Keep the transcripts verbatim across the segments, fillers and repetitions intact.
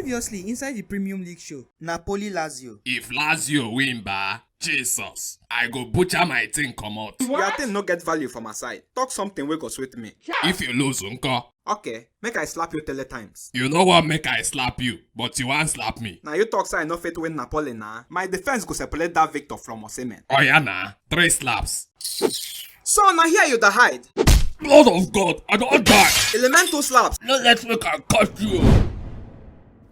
Previously, inside the Premium League show, Napoli Lazio. If Lazio win, ba, Jesus, I go butcher my thing comot. Your thing no get value for my side. Talk something wey go sweet me. If you lose, nko? Okay, make I slap you tele times. You know what? Make I slap you, but you wan slap me. Now you talk say I no fit win Napoli na. My defense go separate that Victor from Osimhen. Oh yeah, na three slaps. So now here you the hide. Blood of God, I don't die. Elemental slaps. No, let me can cut you.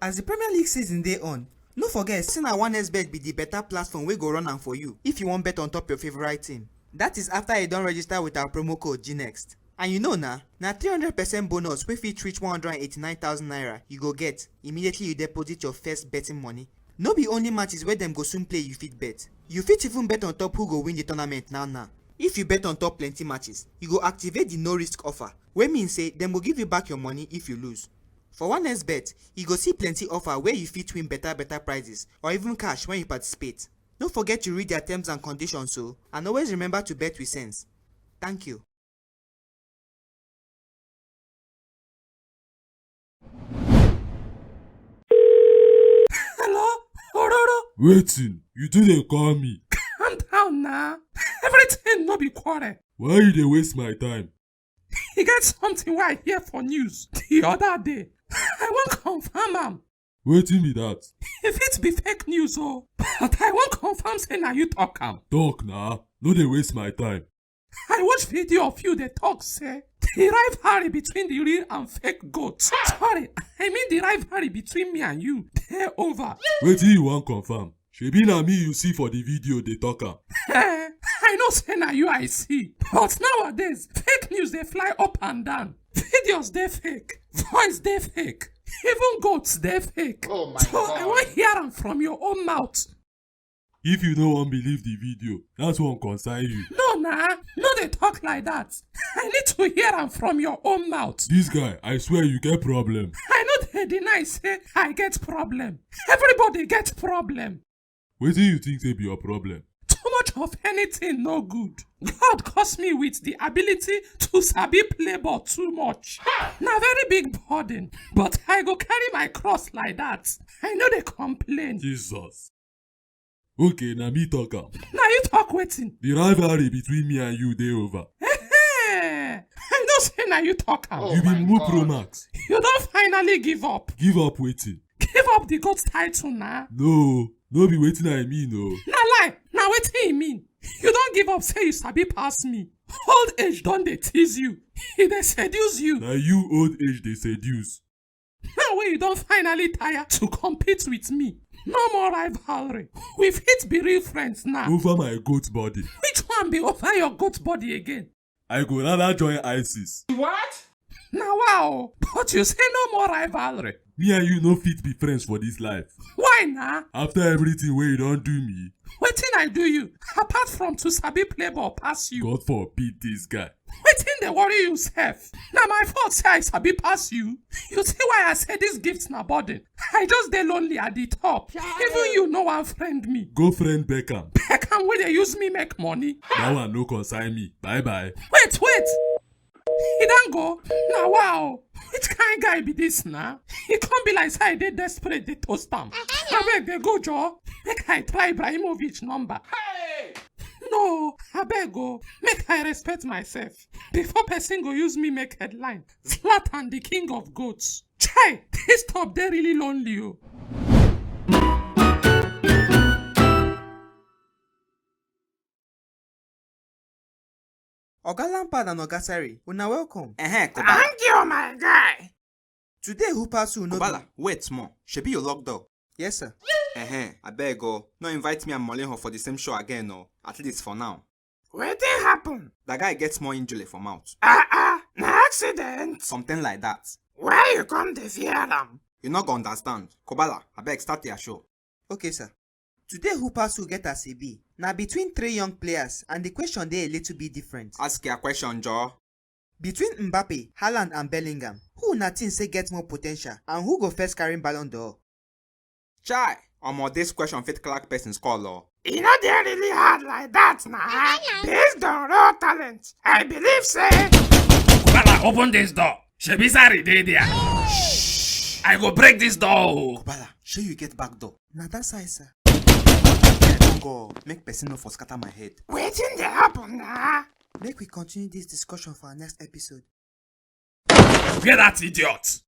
As the Premier League season dey on, no forget say na one X bet be the better platform wey go run am for you if you wan bet on top your favorite team. That is after you don register with our promo code G next. And you know na, na three hundred percent bonus wey fit reach one hundred and eighty-nine thousand naira you go get immediately you deposit your first betting money. No be only matches wey dem go soon play you fit bet. You fit even bet on top who go win the tournament now now. If you bet on top plenty matches, you go activate the no risk offer, wey mean say dem go give you back your money if you lose. For one X bet, you go see plenty offer where you fit win better better prizes or even cash when you participate. No forget to read their terms and conditions so, and always remember to bet with sense. Thank you. Hello? Ororo? Wetin? You do dey call me? Calm down na. Everything no be quarrel. Why you dey waste my time? E get something wey I hear for news the other day. I wan confirm am. Wetin be that? E fit be fake news o, but I wan confirm say na you talk am. Talk na. No dey waste my time. I watch video of you dey talk say the rivalry between the real and fake goat. Sorry, I mean the rivalry between me and you dey over. Wetin you wan confirm? Shebi na me you see for the video dey talk am. Eh, I know say na you I see, but nowadays fake news dey fly up and down. Videos dey fake, voice dey fake, even goats dey fake. Oh my so God. I wan hear am from your own mouth. If you no wan believe the video, that one concern you. No na, no dey talk like that. I need to hear am from your own mouth. This guy, I swear you get problem. I no dey deny say I get problem. Everybody get problem. Wetin you think say be your problem? Too much of anything no good. God curse me with the ability to sabi play ball too much. Na very big burden, but I go carry my cross like that. I no dey complain. Jesus. Okay, na me talk am. Na you talk wetin? The rivalry between me and you dey over. Ehe! I know say na you talk am. Oh You be my Mumu God. Pro Max. You don finally give up. Give up wetin? Give up the goat title na. No, no be wetin I mean o. Na lie, na wetin e mean. You don give up say you sabi pass me. Old age don dey tease you. E dey seduce you. Na you old age dey seduce. Now wey you don finally tire to compete with me, no more rivalry. We fit be real friends now. Over my goat body. Which one be over your goat body again? I go rather join ISIS. What? Na wow, but you say no more rivalry. Me and you no fit be friends for this life. Why na? After everything wey you don do me. Wetin I do you? Apart from to sabi play ball pass you. God forbid this guy. Wetin dey worry you sef? Na my fault say I sabi pass you. You see why I say this gift na burden. I just dey lonely at the top. Even you no wan friend me. Go friend Beckham. Beckham wey dey use me make money. That one no concern me. Bye bye. Wait, wait. He don go. Na wow. Which kind guy be this na? He come be like say I dey desperate dey toast am. Abeg dey go joor. Make I try Ibrahimovic number. Hey! No, abeg o. Make I respect myself. Before person go use me make headline. Zlatan, the king of goats. Chai, this top dey really lonely o. Oga Lampard and Oga Sarri, una welcome. Ehe, Koba. Thank you, my guy. Today, who pass who no Kobala, be? Wait small. Shebi you lock door? Yes, sir. Ehe, I beg o. No invite me and Molinho for the same show again, no. At least for now. Wetin happen? That guy get small injury for mouth. Ah ah, na accident. Something like that. Why you come dey fear am? You no go understand. Kobala, abeg start your show. Okay, sir. Today, who pass who get as e be? Na between three young players, and the question dey a little bit different. Ask your question, Joe. Between Mbappe, Haaland, and Bellingham, who una think say get more potential, and who go first carry Ballon d'Or? Chai, omo, this question fit crack person skull o. E no dey really hard like that na. Based on raw talent, I believe say. Bala, open this door. Shebi Sarri dey there. Shh. I go break this door. Kobala, shey you get back door? Na that side, sir. Make I no go, make person no for scatter my head. Wetin dey happen na? Make we continue this discussion for our next episode. Where that idiot?